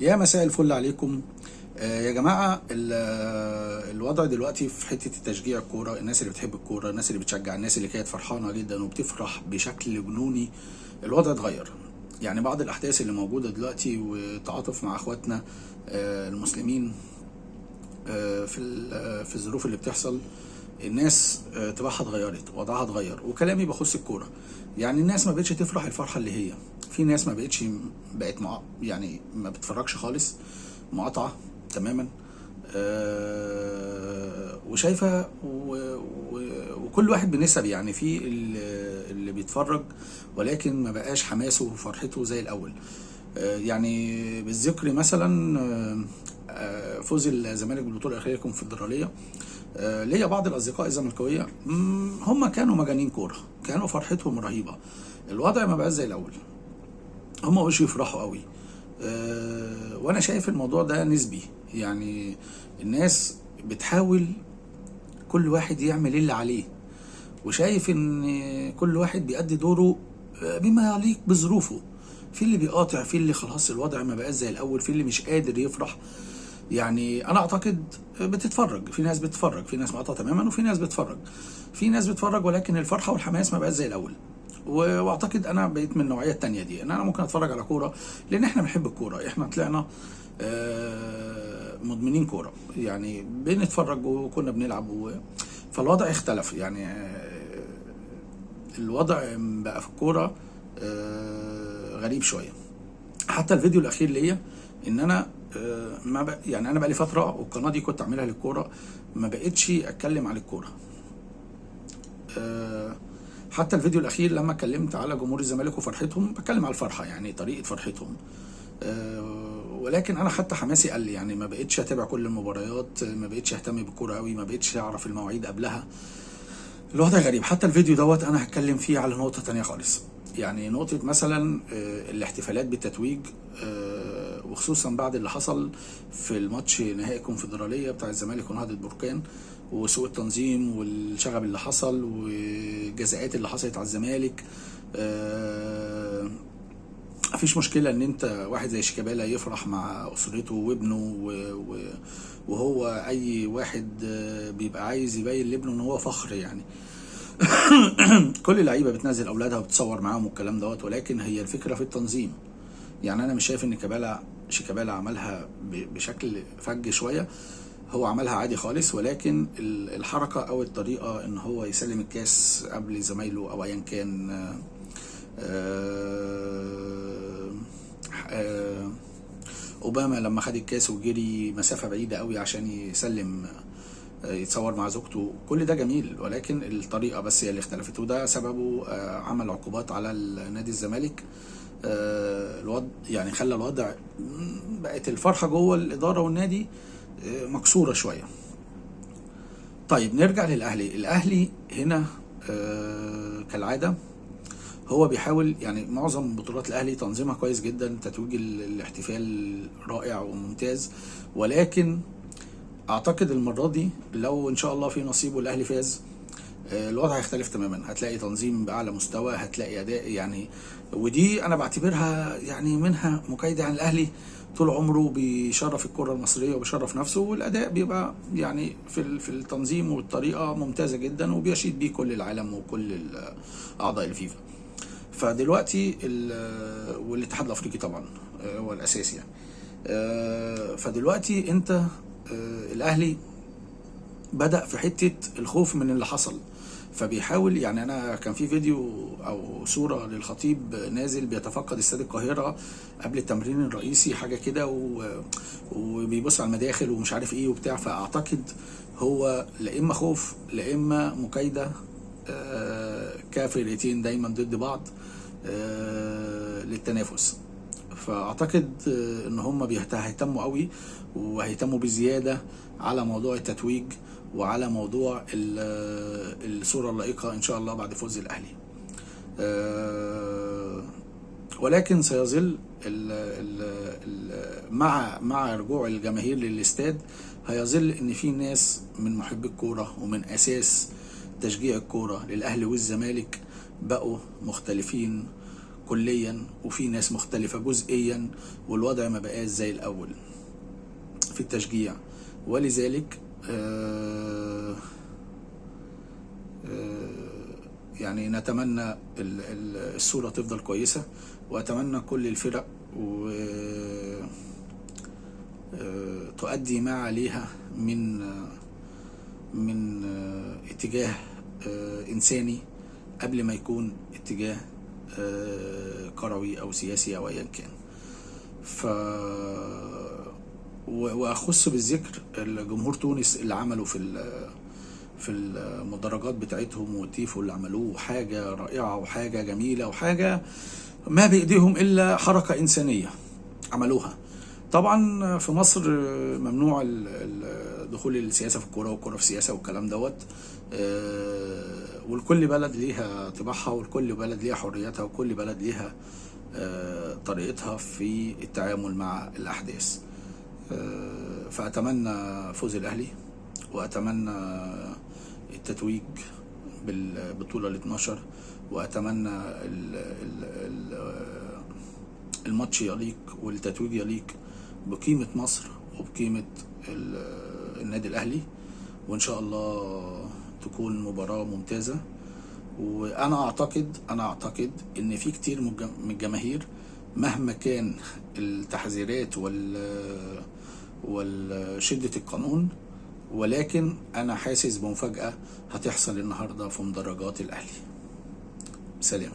يا مساء الفل عليكم. يا جماعة، الوضع دلوقتي في حتة التشجيع الكورة، الناس اللي بتحب الكورة، الناس اللي بتشجع، الناس اللي كانت فرحانة جدا وبتفرح بشكل جنوني، الوضع اتغير. يعني بعض الأحداث اللي موجودة دلوقتي وتعاطف مع أخواتنا المسلمين في الظروف اللي بتحصل، الناس طباعها اتغيرت، وضعها اتغير. وكلامي بخص الكورة، يعني الناس ما بقتش تفرح الفرحة اللي هي في ناس ما بقتش، بقت مع يعني ما بتتفرجش خالص، مقاطعة تماما، وشايفة وكل واحد بنسب، يعني في اللي بيتفرج ولكن ما بقاش حماسه وفرحته زي الأول. يعني بالذكر مثلا فوز الزمالك بالبطولة الأخيرة الكونفدرالية، ليا بعض الأصدقاء الزملكاوية هم كانوا مجانين كورة، كانوا فرحتهم رهيبة. الوضع ما بقاش زي الأول، هم ما بقوش يفرحوا قوي. وانا شايف الموضوع ده نسبي، يعني الناس بتحاول كل واحد يعمل اللي عليه، وشايف ان كل واحد بيأدي دوره بما يليق بظروفه. في اللي بيقاطع، في اللي خلاص الوضع ما بقاش زي الاول، في اللي مش قادر يفرح. يعني انا اعتقد بتتفرج، في ناس بتتفرج، في ناس مقاطعه تماما، وفي ناس بتتفرج، في ناس بتتفرج ولكن الفرحة والحماس ما بقاش زي الاول. واعتقد انا بقيت من النوعية التانية دي، ان انا ممكن اتفرج على كورة لان احنا بنحب الكورة، احنا طلعنا مدمنين كورة، يعني بنتفرج وكنا بنلعب فالوضع اختلف. يعني الوضع بقى في الكورة غريب شوية. حتى الفيديو الاخير ليا ان انا ما بق... يعني انا بقى لي فترة، والقناة دي كنت اعملها للكورة، ما بقتش اتكلم عن الكورة. حتى الفيديو الاخير لما اتكلمت على جمهور الزمالك وفرحتهم، بتكلم على الفرحة، يعني طريقه فرحتهم، ولكن انا حتى حماسي قل، يعني ما بقتش اتابع كل المباريات، ما بقتش اهتم بالكورة قوي، ما بقتش اعرف المواعيد قبلها. الوضع غريب. حتى الفيديو دوت انا هتكلم فيه على نقطة تانية خالص، يعني نقطة مثلا الاحتفالات بالتتويج، وخصوصا بعد اللي حصل في الماتش نهائي الكونفدراليه بتاع الزمالك ونهضه بركان، وسوء التنظيم والشغب اللي حصل والجزاءات اللي حصلت على الزمالك. مفيش مشكلة ان انت واحد زي شيكابالا يفرح مع اسرته وابنه وهو اي واحد بيبقى عايز يبين لابنه ان هو فخر، يعني كل اللعيبة بتنزل اولادها وبتصور معاهم والكلام دوت، ولكن هي الفكرة في التنظيم. يعني انا مش شايف ان شيكابالا عملها بشكل فج شوية، هو عملها عادي خالص، ولكن الحركة او الطريقة ان هو يسلم الكاس قبل زمايله او ايا كان، اوباما لما خد الكاس وجري مسافة بعيدة قوي عشان يسلم، يتصور مع زوجته، كل ده جميل، ولكن الطريقة بس هي اللي اختلفت، وده سببه عمل عقوبات على نادي الزمالك. الوضع يعني خلى الوضع بقت الفرحة جوه الإدارة والنادي مكسورة شوية. طيب نرجع للأهلي. الأهلي هنا كالعادة هو بيحاول، يعني معظم بطولات الأهلي تنظيمها كويس جدا، تتويج الاحتفال رائع وممتاز، ولكن اعتقد المرة دي لو ان شاء الله في نصيب والاهلي فاز، الوضع هيختلف تماما، هتلاقي تنظيم باعلى مستوى، هتلاقي اداء، يعني ودي انا بعتبرها يعني منها مكايده عن الاهلي، طول عمره بيشرف الكره المصرية وبيشرف نفسه، والاداء بيبقى يعني في التنظيم والطريقة ممتازة جدا، وبيشيد بيه كل العالم وكل اعضاء الفيفا. فدلوقتي والاتحاد الافريقي طبعا هو الاساس يعني. فدلوقتي انت الاهلي بدأ في حتة الخوف من اللي حصل، فبيحاول، يعني انا كان في فيديو او صورة للخطيب نازل بيتفقد استاد القاهرة قبل التمرين الرئيسي حاجة كده، وبيبص على المداخل ومش عارف ايه وبتاع. فاعتقد هو لا اما خوف لا اما مكايدة، كفرقتين دايما ضد بعض، للتنافس. فاعتقد ان هم هيهتموا قوي وهيهتموا بزيادة على موضوع التتويج وعلى موضوع الصورة اللائقة ان شاء الله بعد فوز الاهلي. ولكن سيظل مع رجوع الجماهير للاستاد، هيظل ان في ناس من محبي الكورة ومن اساس تشجيع الكورة للاهلي والزمالك بقوا مختلفين. كليا، وفي ناس مختلفة جزئيا، والوضع ما بقاش زي الأول في التشجيع. ولذلك يعني نتمنى الصورة تفضل كويسة، وأتمنى كل الفرق و تؤدي ما عليها من اتجاه إنساني قبل ما يكون اتجاه كروي أو سياسي أو أيا كان. وأخص بالذكر الجمهور تونس اللي عملوا في المدرجات بتاعتهم والتيفو اللي عملوه، حاجة رائعة وحاجة جميلة وحاجة ما بإيديهم إلا حركة إنسانية عملوها. طبعا في مصر ممنوع دخول السياسة في الكورة والكورة في السياسة والكلام دوت، والكل بلد ليها طباعها، والكل بلد ليها حريتها، وكل بلد ليها طريقتها في التعامل مع الأحداث. فأتمنى فوز الأهلي، وأتمنى التتويج بالبطولة ال 12، وأتمنى الماتش يليق والتتويج يليق بقيمة مصر وبقيمة النادي الأهلي، وإن شاء الله تكون مباراة ممتازة. وأنا أعتقد إن في كتير من الجماهير مهما كان التحذيرات والشدة القانون، ولكن أنا حاسس بمفاجأة هتحصل النهاردة في مدرجات الأهلي. سلام.